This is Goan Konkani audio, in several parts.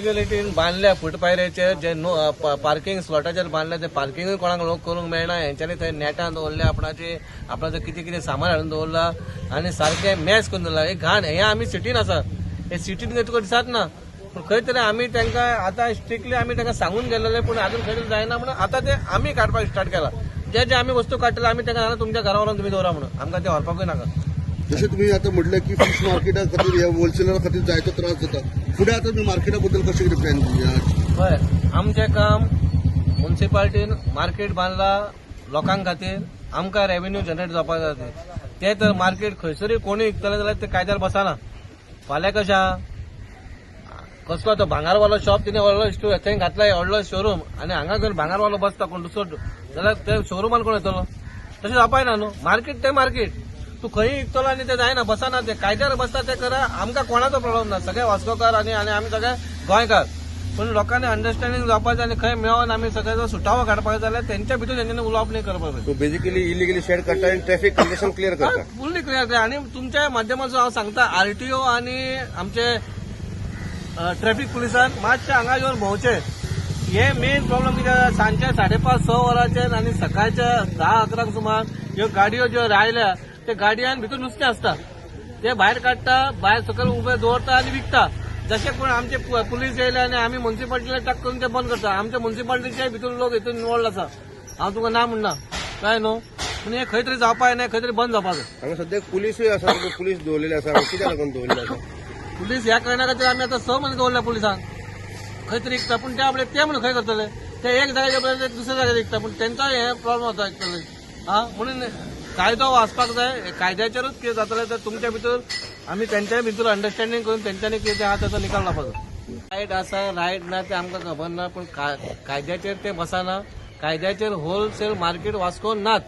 इलिगलिटीन बांदल्या फुटपायऱ्याचेर जे नो पार्किंग स्लॉटाचेर बांदल्या ते पार्किंगूय कोणाक लोक करूंक मेळना. हेंच्यांनी थंय नेटान दवरल्या, आपणाचे आपणाचो कितें कितें सामान हाडून दवरला आनी सारकें मॅस करून दवरला. हे घाण. हे आमी सिटीन आसा, हे सिटीन खंय तुका दिसत ना, पूण खंय तरी आमी तांकां आतां स्ट्रिक्टली आमी तांकां सांगून गेलेले, पूण अजून खंय तरी जायना म्हणून आतां ते आमी काडपाक स्टार्ट केला. जे जे आमी वस्तू काडटले, आमी तांकां सांगला, तुमच्या घरा व्हरोन तुमी दवरा म्हणून, आमकां ते व्हरपाकूय नाका. जशें तुमी आतां म्हटलें की फिश मार्केटा खातीर, ह्या होलसेलरा खातीर जायतो त्रास जाता. फुडें आतां तुमी मार्केटा बद्दल कशें कितें प्लॅन? पळय, आमचें काम मुन्सिपाल्टीन मार्केट बांदला लोकां खातीर, आमकां रेवेन्यू जनरेट जावपाक जाय. ते तर मार्केट खंयसरूय कोणूय विकतले जाल्यार ते कायद्यार बसना. फाल्यां कशें आहा, कसलो तो भांगारवालो शॉप तिणे व्हडलो स्टोर थंय घातला, व्हडलो शोरूम, आनी हांगा घेवन भांगारवालो बसता कोण दुसरो जाल्यार ते शोरुमान कोण येतलो? तशें जावपाक ना न्हू. मार्केट तें मार्केट, तूं खंय विकतलो आनी ते जायना, बसना. ते कायद्यार बसता ते करा, आमकां कोणाचो प्रॉब्लम ना. सगळे वास्कोकार आनी आमी सगळे गोंयकार, पूण लोकांनी अंडरस्टँडींग जावपाक जाय आनी खंय मेळोन आमी सगळ्याचो सुटावो काडपाक जाय जाल्यार तेंच्या भितर तेंच्यांनी उलोवप न्ही करपाक जाय. सो बेसिकली इलिगली शेड काडटा आनी ट्रॅफिक कंडिशन क्लियर करता. फुल्ली क्लियर. आनी तुमच्या माध्यमाचो हांव सांगता, आरटीओ आनी आमचे ट्रॅफिक पुलिसान मातशें हांगा येवन भोंवचे. हे मेन प्रॉब्लम कितें आसा, सांजचे 5:30 6 वरांचेर आनी सकाळच्या 10-11 सुमार ह्यो गाडयो ज्यो रायल्या, ते गाडयान भितर नुस्तें आसता, ते भायर काडटा, भायर सकयल उबे दवरता आनी विकता. जशे कोण आमचे पुलीस येयले आनी आमी मुन्सिपाल्टीला टक करून ते बंद करता. आमच्या मुन्सिपाल्टीचे भितर लोक हितून इन्वॉल्ड आसा, हांव तुका ना म्हणना, काय न्हू, पूण हे खंय तरी जावपाक जाय, खंय तरी बंद जावपाक जाय. हांगा सद्याक पुलिसूय आसा, पुलीस दवरलेले आसा. कित्याक लागून दवरलेले आसा? पुलीस ह्या कारणा खातीर आमी आतां 6 म्हयने दवरल्या पुलिसांक. खंय तरी विकता, पूण ते आपले ते म्हणून खंय करतले? ते एक जाग्यार पळय, दुसऱ्या जाग्यार विकता, पूण तेंचो हे प्रॉब्लम जाता विकतले. हा, म्हणून कायदो वाचपाक जाय. कायद्याचेरूच कितें जातलें तर तुमच्या भितर आमी तेंच्या भितर अंडरस्टँडींग करून तेंच्यांनी कितें आहा ताचो निकाल लावपाक जाय. रायट आसा, रायट ना ते आमकां खबर ना, पूण कायद्याचेर ते बसना. कायद्याचेर होलसेल मार्केट वास्को नात.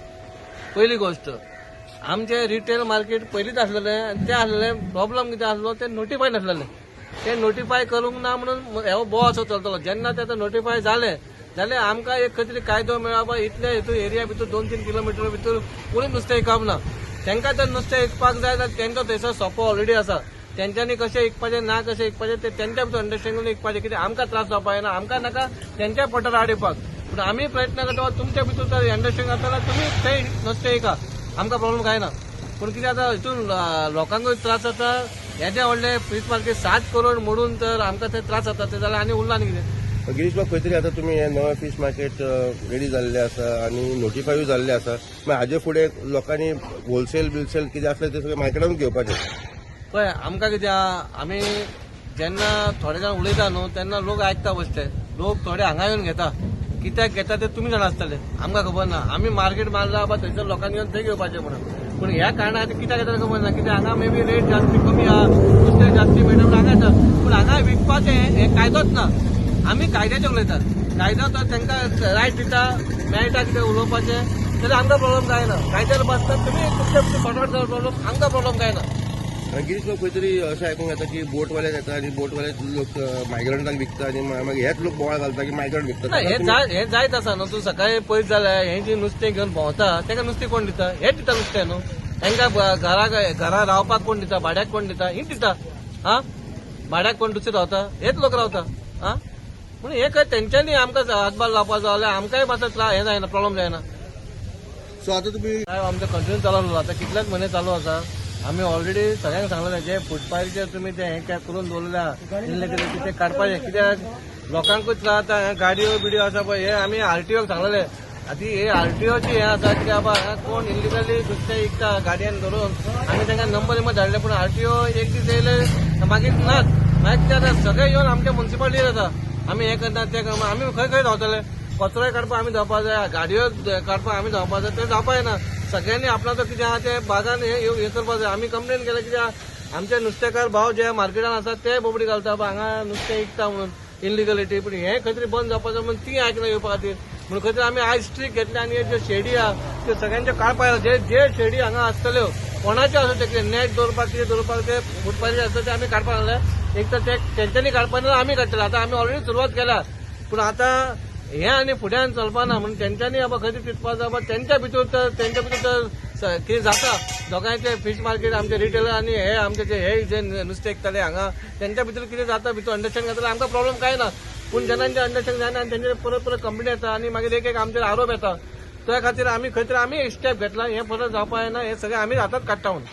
पयली गोश्ट, आमचे रिटेल मार्केट पयलींच आसलेलें आनी तें आसलेलें. प्रॉब्लम कितें आसलो, ते नोटिफाय नासलेले. ते नोटिफाय करूंक ना म्हणून हो बोवाळ असो चलतलो. जेन्ना ते आतां नोटिफाय जाले जाल्यार आमकां एक खंय तरी कायदो मेळ्ळो, बाबा इतले हितून एरिया भितर 2-3 किलोमिटर भितर कोणूच नुस्तें विकप ना. तांकां जर नुस्तें विकपाक जाय जाल्यार तेंचो थंयसर सोपो ऑलरेडी आसा. तेंच्यांनी कशें विकपाचें ना कशें विकपाचें ते तेंच्या भितर अंडरस्टँडींग विकपाचें. कित्याक आमकां त्रास जावपाक जायना, आमकां नाका तेंच्या पोटार आड येवपाक. पूण आमी प्रयत्न करता, तुमच्या भितर जर अंडरस्टँडिंग जाता जाल्यार तुमी थंय नुस्तें विका, आमकां प्रॉब्लम कांय ना. पूण कितें आतां हितून लोकांकूय त्रास जाता. हेजे व्हडले फीश मार्केट 7 करोड मोडून तर आमकां ते त्रास जाता ते जाल्यार आनी उरला न्ही कितें. गिरीश बाब, खंय तरी आतां तुमी हे नवें फीश मार्केट रेडी जाल्लें आसा आनी नोटिफायूय जाल्लें आसा. मागीर हाजे फुडें लोकांनी होलसेल बिलसेल कितें आसलें तें सगळें मार्केटानूच घेवपाचें? पळय, आमकां कितें आहा, आमी जेन्ना थोडे जाण उलयता न्हू, तेन्ना लोक आयकता बसते. लोक थोडे हांगा येवन घेता. कित्याक घेता ते तुमी जाणा आसतले, आमकां खबर ना. आमी मार्केट मारला, बाबा थंयसर लोकांनी येवन थंय घेवपाचें म्हणून. पूण ह्या कारणान आतां कित्याक घेता खबर ना. कित्याक हांगा मे बी रेट जास्ती कमी आहा, नुस्तें जास्ती मेळटा म्हणून हांगा येता. पूण हांगा विकपाचें हें कायदोच ना. आमी कायद्याचें उलयतात. कायदो तर तांकां रायट दिता, मेळटा कितें उलोवपाचें जाल्यार आमकां प्रॉब्लम कांय ना. कायद्यार बसतात तुमी, तुमच्या सॉर्ट आउट प्रॉब्लम, आमकां प्रॉब्लम कांय ना. आनी गिरीश बाब, खंय तरी अशें आयकूंक येता की बोटवाले येता आनी बोटवाले लोक मायग्रंटांक विकता आनी मागीर हेच लोक बोवाळ घालता की मायग्रंट विकता. ना, हे जाय, हे जायत आसा न्हू. तूं सकाळी पळयत जाल्यार हे जी नुस्तें घेवन भोंवता, तांकां नुस्तें कोण दिता? हेच दिता नुस्तें न्हू. तांकां घरा घरा रावपाक कोण दिता? भाड्याक कोण दिता? हीच दिता. हा, भाड्याक कोण दुसरे रावता? हेच लोक रावता. हा, म्हणून हे खंय तेंच्यांनी आमकां हातभार लावपाक जाय जाल्यार आमकांय मातसो त्रास हे जायना, प्रॉब्लम जायना. सो आतां तुमी साहेब, आमचो कंटिन्यू चालू आसलो, आतां कितलेच म्हयने चालू आसा. आमी ऑलरेडी सगळ्यांक सांगलें, जे फुटपाथीचेर तुमी ते हें काय करून दवरल्या इल्लें कितें ते काडपाचें, कित्याक लोकांकूच त्रास जाता. हे गाडयो बिडयो आसा पळय, हे आमी आरटीओक सांगलेले. आतां हे आरटीओची हें आसा, कित्याक बाबा हांगा कोण इलिगली नुस्तें विकता गाडयेन धरून, आमी तांकां नंबर बिंबर धाडले, पूण आरटीओ एक दीस येयले, मागीर नाच. मागीर ते आतां सगळे येवन आमच्या मुन्सिपालिटीर येता, आमी हें करना, तें करना. आमी खंय खंय धांवतले? कचरोय काडपाक आमी धांवपाक जाय, गाडयो काडपाक आमी धांवपाक जाय, तें जावपाक जायना. सगळ्यांनी आपणाचो कितें आहा तें बागान हे हे करपाक जाय. आमी कंप्लेन केलें, कित्याक आमचे नुस्तेकार भाव जे मार्केटान आसात ते बोबडी घालता, बाबा हांगा नुस्तें विकता म्हणून इलिगलिटी. पूण हें खंय तरी बंद जावपाक जाय म्हणून ती आयकना येवपा खातीर म्हणून खंय तरी आमी आयज स्ट्रीक घेतले आनी हे ज्यो शेडी आहा त्यो सगळ्यांच्यो काडपाक. जे जे शेडी हांगा आसतल्यो, कोणाच्यो आसूं, ते नेट दवरपाक, कितें दवरपाक, ते फुटपाथीर आसता ते आमी काडपाक लागले. एक तर ते तेंच्यांनी काडपाक ना, आमी काडटले. आतां आमी ऑलरेडी सुरवात केल्या, पूण आतां हें आनी फुड्यान चलपा ना म्हणून तेंच्यांनी बाबा खंय तरी चिंतपाक जाय. बाबा तेंच्या भितर तर कितें जाता. दोगांयचे फिश मार्केट आमचे रिटेलर आनी हे आमचे जे हे जे नुस्तें विकताले हांगा तेंच्या भितर कितें जाता भितर अंडरस्टँड जाता, आमकां प्रॉब्लम कांय ना. पूण जेन्ना तेंचे अंडरस्टँड जायना आनी तेंचेर परत परत कंप्लेन येता आनी मागीर एक एक आमचेर आरोप येता, त्या खातीर आमी खंय तरी आमी स्टेप घेतला. हें परत जावपा जायना, हें सगळें आमी हातात काडटा म्हणून.